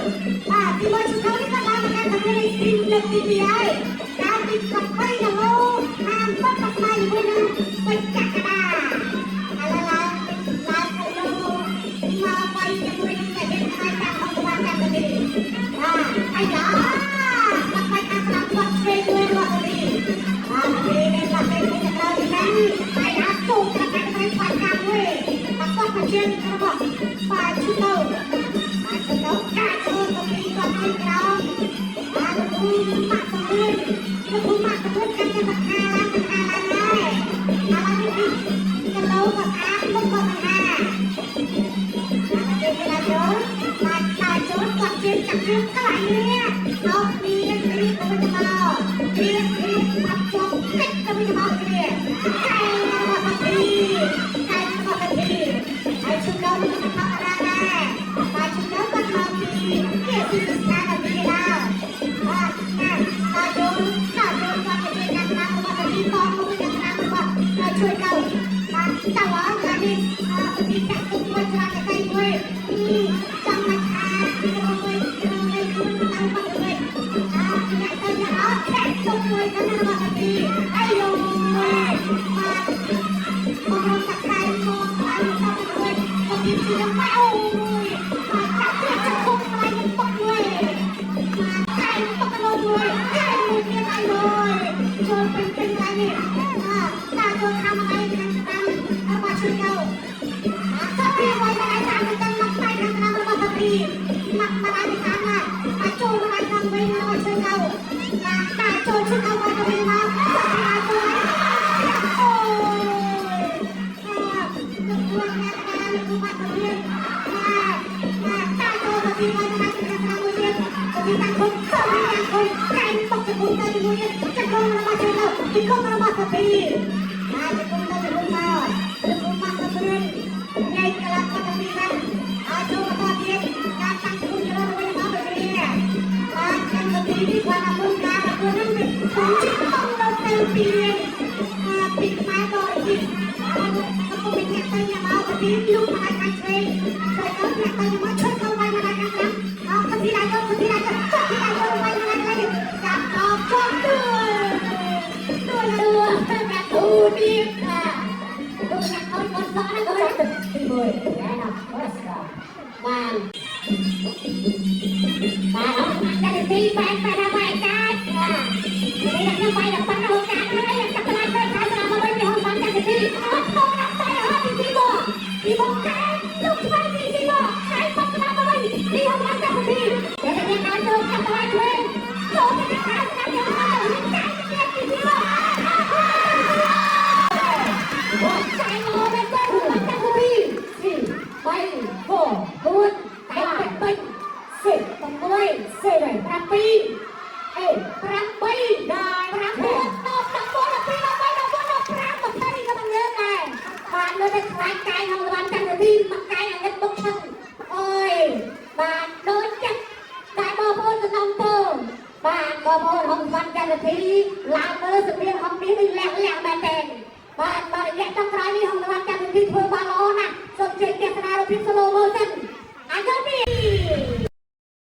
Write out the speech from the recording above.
បាទទីមួយឈុតនេះក៏បានមកកាន់តែនេះទីលើកទី2ហើយកាលពី8គីឡូ50បាក់ស្មៃជាមួយនឹងពេជ្រកក្កដាឥឡូវឡើងឡើងគីឡូមកបីជាមួយនឹងតែយើងខ្លាយតាមអង្គបានកាន់តែនេះបាទអាយ៉ាបាក់ស្មៃខាងស្ដាំគាត់ឆ្វេងមួយរបស់នេះបាទនេះនេះបាក់ស្មៃទៅក្រោយនេះអាយ៉ាទូកក្រកាត់ទៅបាក់កាមួយបាក់គាត់មកជើងរបស់បាទឈុតទៅបាទឈុតទៅកាច់ចូលទៅពីគាត់ជើងក្រោមបាទលោកគ្រូម៉ាក់សំរឿនលោកគ្រូម៉ាក់សំរឿនកាន់តែបខាឡើងបខាឡើងដែរឥឡូវនេះគីឡូក៏ស្អាតមុខក៏ស្អាត គេគេឡាចូលបាទតាចូលគាត់ជើងចាក់ជើងក្លាញ់នេះអោគ្នាគ្នាទៅវិញទៅមកគ្នាគ្នាបាត់ជាប់តិចទៅវិញទៅមកគ្នាកែរបស់ទីកែរបស់ទីហើយជុំដល់នឹងថតរាដែរបាទជុំដល់គាត់មកពីគេទីស្ថានភាពដែរបាទណាតាចូលតាចូលគាត់ទៅជួយកាន់តាមរបស់ទីតមកវិញតាមរបស់ជួយកៅបាទតើអត់ឡានេះទីចាក់ទុកមួយច្រាស់តែមួយ ចាំមិនថាមួយមួយខ្លួនទៅបាត់វិញអាអ្នកទៅអ្នកអត់ចាក់ទុកមួយទៅរបស់ទីអាយូបាទមករត់តាខៃមកខ្លាំងទៅវិញទៅទីទីមកអូយបាទចាក់ចាក់គុំខ្លាំងបុកមួយបាទកែបុកទៅមួយកែមួយទៀតអាយូយចូលពេញពេញឡើងនេះបាទតាចូលខាងអីខាងតាមរបស់ជួយទៅ សាពីໄວមកឯតាមទៅមកផ្នែកខាងក្រៅរបស់សាពីមកមកឯតាមណាអាចចូលមកឯខាងវិញរបស់ជួយទៅបាទតាចូលជួយទៅមកទៅវិញមកសាពីអាចចូលអូយបាទលោកគ្រូអ្នកតាលោកគ្រូបាត់ទៅរៀនបាទបាទតាចូលសាពីໄວមកឯខាងក្រៅមួយទៀតសាពីតាគុំសាពីតាគុំកែបុកទៅគុំទៅជាមួយទៀតចង្គង់របស់ជួយទៅទីគុំរបស់សាពីបាទទីគុំទៅជាមួយមកលោកគ្រូបាត់ទៅរៀន ញែកកលាគាត់ទាំងពីរហ្នឹងហើយចូលបន្តទៀតការតាំងខ្លួនទៅវិញមកដូចគ្នាបាទកម្មវិធីនេះគាត់ថាមុនការប្រកួតហ្នឹងវាជិះតង់ដល់ទៅពីពីខ្មែរដល់ទីកំពុងមានអ្នកទៅអ្នកមកទៅទីលុកមកខាងឆ្វេងទៅទៅអ្នកទៅមកឈុតទៅវាយមកខាងស្ដាំអត់ទៅទីណាទៅទីណាទៅទីណាទៅវាយមកខាងនេះចាប់អោជាប់ទួទួទួប្រាទូនេះអាលោកអ្នកអើយបងសក់ហ្នឹងអើយ ទី1ណែណាបាទ បាទអត់តែទីបែកបែកបែកកាច់នេះខ្ញុំបែកដល់ប៉ុណ្ណោះកាច់ហើយចាប់ផ្លាយទៅខាងស្ដាំមកវិញពីហងបានតែទីអត់មកដល់តែហត់ទីមកទីមកកាច់លោកឆ្វេងទីមកកាច់មកស្ដាំមកវិញទីហងបានតែទីតែខ្ញុំដល់ទៅចាប់ផ្លាយវិញចូលទៅខាងស្ដាំយកមកទៅកាច់ទីមកចាញ់មកមែនទេបានតែទី 3 4 4តែពេញ 6 6 7 7 8 8 9 10 11 12 13 14 15 20ក៏មិនលើដែរបាទលើតែខ្លាចកាយហងបានចាំនាទីមកកាយអាងិតបុកឈឹងអើយបាទដូចចិត្តតែបងប្អូនសំណងពើបាទបងប្អូនហងបានចាំនាទីឡើងមើលសម្រៀងហងនេះនេះលះលះមែនទេបាទបាទរយៈចុងក្រោយនេះហងបានចាំនាទីធ្វើបានល្អណាស់សូមជួយទស្សនារូបភាព slow motion។